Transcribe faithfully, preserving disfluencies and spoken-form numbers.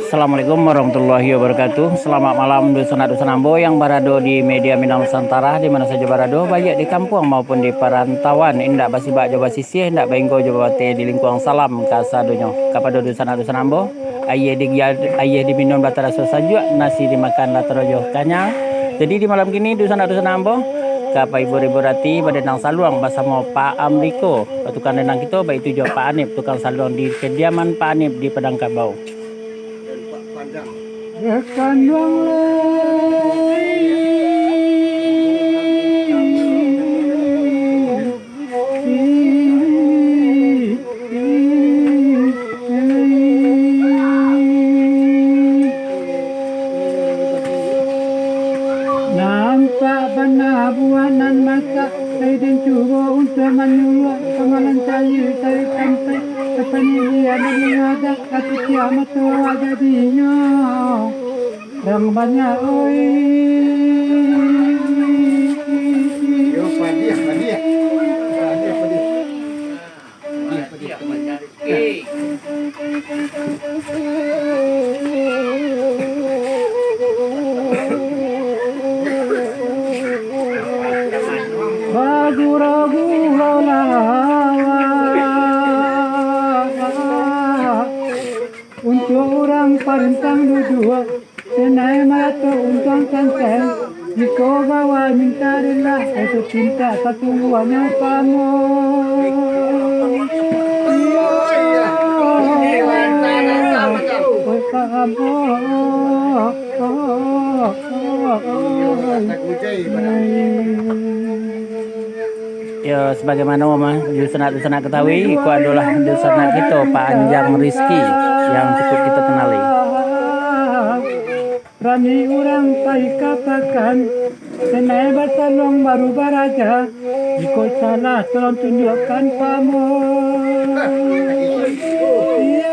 Assalamualaikum warahmatullahi wabarakatuh. Selamat malam, dunsanak-dunsanak ambo yang barado di media Minang Nusantara, di mano sajo barado, baiak di kampuang maupun di parantauan. Indak basibak jo basisiah, indak bainggo jo babateh, di lingkuang salam kasadonyo. Kapado dunsanak-dunsanak ambo, aia di, aia diminum lah taraso sajuak, nasi dimakan lah tarajo kanyang. Jadi, di malam kini, dunsanak-dunsanak ambo ka paibur-ibur ati badendang saluang basamo Pak Amliko, tukang dendang kito, baitu jo Pak Anip, tukang saluang di kediaman Pak Anip di Padang Kabau. Kanduang lai. Nampak bana buah nan masak, Saidin cubo untuak manyuluak, pamalan cair dari tampek, kapanidian dari wadah, katiak mato jadinyo. Dang banyak, oi. Yo, padiah, padiah. Padiah, padiah. Padiah, padiah. Bagura-gura lah. Untuak urang parentang duduak, senai marato untuang santai. Jikok gawa mintak rila, itu cinta sasungguahnyo pamo. Iyo, pamo. Yo, sabagaimano mah dunsanak-dunsanak katahui, iko adolah dunsanak kito, Pak Anjang Rizky, yang cukup kito kenali. Rami urang pai ka pakan, senai basaluang baru baraja, jikok salah tolong tunjuakkan pamo. Iyo.